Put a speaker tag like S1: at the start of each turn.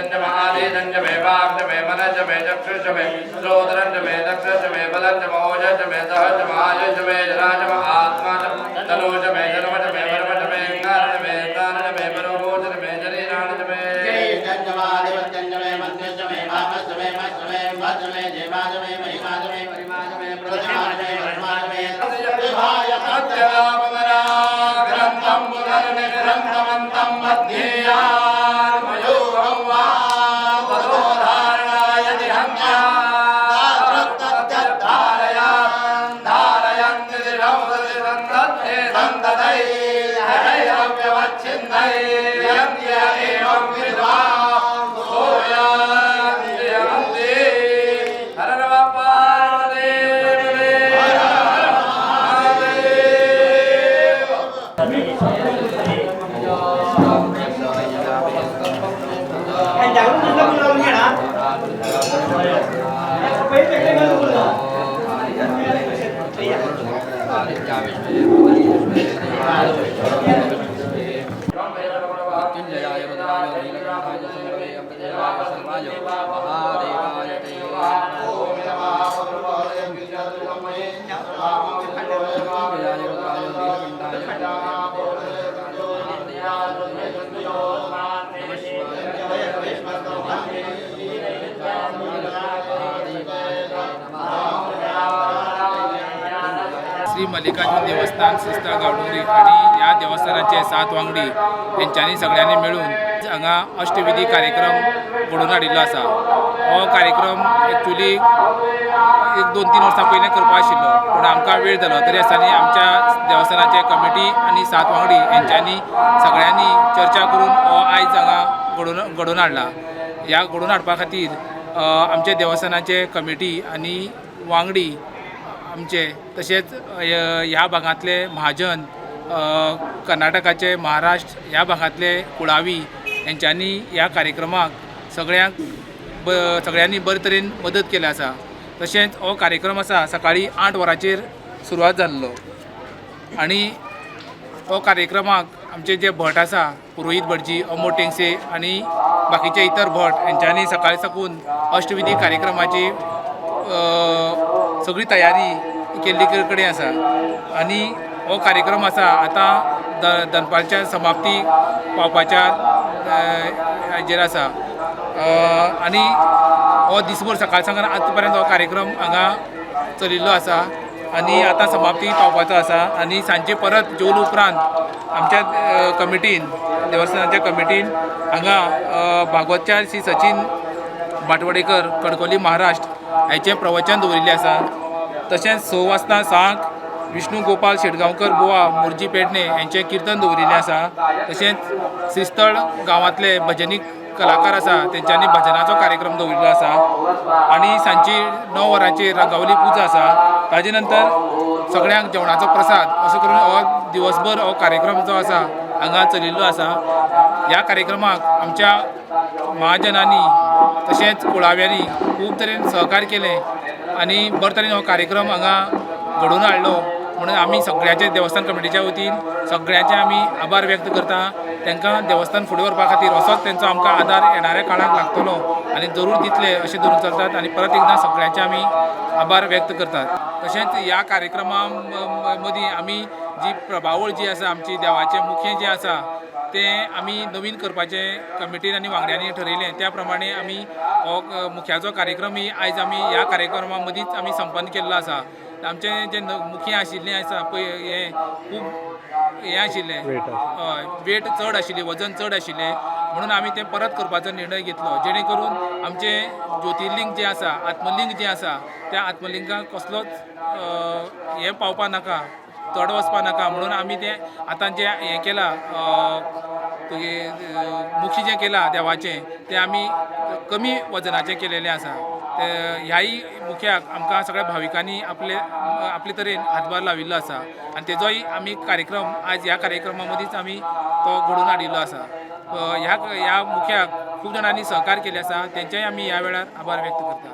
S1: चित्तं च मे आदितं च मे वाक् च मे मनः च मे चक्षुश्च मे श्रोत्रं च मे दक्षश्च मे बलं च मे ओजः च मे सह च मे आयुः च मे जरा च मे आत्मा च तनूः च मे जन्म च मे वर्म च मे अङ्गानि च मे स्थानि च मे मनोगोचर च मे शरीराणि च मे ग्रन्थं पुनर्निग्रन्थमन्तं मध्येयान्मयोगं वा ततो धारणाय जिहन्या धारयान् धारयन्ति सन्तते सन्ततैरव्यवच्छिन्नैर्यन्त्य एवं विद्वान् सोऽयान्ति हर नमः पार्वती हर हर महादेव।
S2: मृत्युञ्जयाय रुद्राय नीलकण्ठाय शम्भवे अमृतेवाय सर्वाय महादेवाय ते मृत्युञ्जयाय रुद्राय नीलकण्ठाय नमः शिवाय महादेवाय नमः।
S3: श्री मल्लिकार्जुन देवस्थान श्रीस्थळ गांवडोंगरी आनी ह्या देवस्थानाचे सात वांगडी हेंच्यांनी सगळ्यांनी मेळून हांगा अष्टविधी कार्यक्रम घडोवन हाडिल्लो आसा. हो कार्यक्रम एक्चुली एक 2-3 वर्सां पयलीं करपा आशिल्लो, पूण आमकां वेळ जालो. तरी आसतना आमच्या देवस्थानाचे कमिटी आनी सात वांगडी हेंच्यांनी सगळ्यांनी चर्चा करून हो आयज हांगा घडोवन हाडला. ह्या घडोवन हाडपा खातीर आमच्या देवस्थानाचे कमिटी आनी वांगडी आमचे, तशेंच ह्या भागांतले महाजन, कर्नाटकाचे, महाराष्ट्र ह्या भागांतले कुळावी हेंच्यांनी ह्या कार्यक्रमाक सगळ्यांक सगळ्यांनी बरे तरेन मदत केली आसा. तशेंच हो कार्यक्रम आसा सकाळीं 8 वरांचेर सुरवात जाल्लो आनी हो कार्यक्रमाक आमचे जे भट आसा, पुरोहीत भटजी अमोल टेंगसे आनी बाकीचे इतर भट हेंच्यांनी सकाळीं साकून अष्टविधी कार्यक्रमाची सगळी तयारी केल्ली कडेन आसा. आनी हो कार्यक्रम आसा आतां दनपारच्या समाप्ती पावपाच्या हाजेर आसा. आनी हो दिसभर सकाळ साकून आतां पर्यंत हो कार्यक्रम हांगा चलिल्लो आसा आनी आतां समाप्ती पावपाचो आसा. आनी सांजे परत जेवले उपरांत आमच्या कमिटीन, देवस्थानाच्या कमिटीन हांगा भागवतचार श्री सचिन बाटवडेकर कडकोली महाराष्ट्र हाचें प्रवचन दवरिल्लें आसा. तशेंच 6 वाजता 6 विष्णू गोपाल शेटगांवकर गोवा मोरजी पेडणे हेंचें किर्तन दवरिल्लें आसा. तशेंच श्रीस्थळ गांवांतले भजनीक कलाकार आसा तेंच्यांनी भजनाचो कार्यक्रम दवरिल्लो आसा. आनी सांजची 9 वरांचेर रंगावली पुजा आसा. ताजे नंतर सगळ्यांक जेवणाचो प्रसाद असो करून हो दिवसभर हो कार्यक्रम जो आसा हांगा चलिल्लो आसा. ह्या कार्यक्रमाक आमच्या महाजनांनी तशेंच कुळाव्यांनी खूब तरेन सहकार्य केलें आनी बरे तरेन हो कार्यक्रम हांगा घडोवन हाडलो म्हणून आमी सगळ्यांचे देवस्थान कमिटीच्या वतीन सगळ्यांचे आमी आभार व्यक्त करता. तांकां देवस्थान फुडें व्हरपा खातीर असोच तेंचो आमकां आदार येणाऱ्या काळाक लागतलो आनी जरूर दितले अशें धरून चलतात आनी परत एकदां सगळ्यांचे आमी आभार व्यक्त करतात. तशेंच ह्या कार्यक्रमा मदीं आमी जी प्रभावळ जी आसा, आमची देवाचें मुखें जें आसा तें आमी नवीन करपाचें कमिटीन आनी वांगड्यांनी ठरयलें. त्या प्रमाणे आमी हो मुख्याचो कार्यक्रमय आयज आमी ह्या कार्यक्रमा मदींच आमी संपन्न केल्लो आसा. आमचें जें मुखें आशिल्लें आसा पळय, हें खूब हें आशिल्लें, हय, वेट चड आशिल्ली, वजन चड आशिल्लें, म्हणून आमी तें परत करपाचो निर्णय घेतलो, जेणे करून आमचें ज्योतिर्लिंग जें आसा, आत्मलिंग जें आसा, त्या आत्मलिंगाक कसलोच हें पावपा नाका, चड वचपा नाका म्हणून आमी तें आतां जें हें केलां, मुखी जें केलां देवाचें, तें आमी कमी वजनाचें केलेलें आसा. ह्याय मुख्याक आमकां सगळ्या भाविकांनी आपले आपले तरेन हातभार लाविल्लो आसा आनी तेजोय आमी कार्यक्रम आयज ह्या कार्यक्रमा मदींच आमी तो घडोवन हाडिल्लो आसा. ह्या ह्या मुख्याक खूब जाणांनी सहकार केल्ले आसा, तेंचेय आमी ह्या वेळार आभार व्यक्त करतात.